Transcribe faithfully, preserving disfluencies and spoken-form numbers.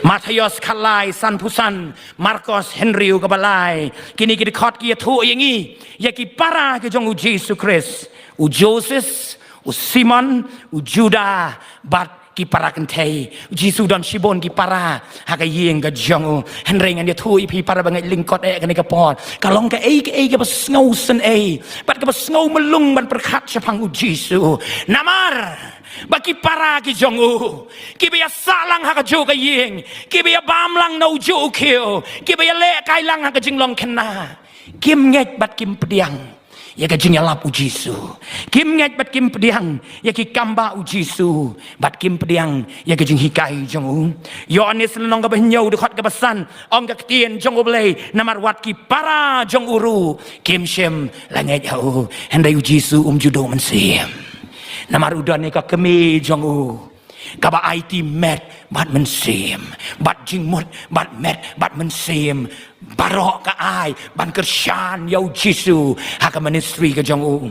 Mathaios khatlai sanphew san, Markos hynriew kaba lai. Kine ki dkhot ki ïathuh ïa ngi ïa ki para ki jong u Jisu Khrist. U Joses, u Simon, u Juda, bad ki para kynthei. U Jisu don shibun ki para ha ka ïing ka jong u. Hynrei ngan ïathuh ïa phi para bangeit lyngkot eh kane ka por. Ka long kaei kaei kaba sngewsynei bad kaba sngew mlung ban pyrkhat shaphang u Jisu. Namar ba ki para ki jong u, kiba ïa sah lang ha kajuh ka ïing, kiba ïa bam lang na ujuh u khiew, kiba ïa lehkai lang ha ka jinglong khynnah, kim ngeit bad kim pdiang ïa ka jingïalap u Jisu. Kim ngeit bad kim pdiang ïa ki kambah u Jisu, bad kim pdiang ïa ka jinghikai jong u. Ïoannis lynnong kaba hynñiew, dkhot kaba san, ong ka ktien jong U Blei, namar wat ki para jong u ruh kim shym la ngeit ha u. Hynrei u Jisu um ju duh mynsiem. Namar u don ïa ka kmie jong u kaba aiti met bad mynsiem, bad jingmut bad met bad mynsiem baroh ka ai ban kyrshan ïa u Jisu ha ka ministry ka jong u.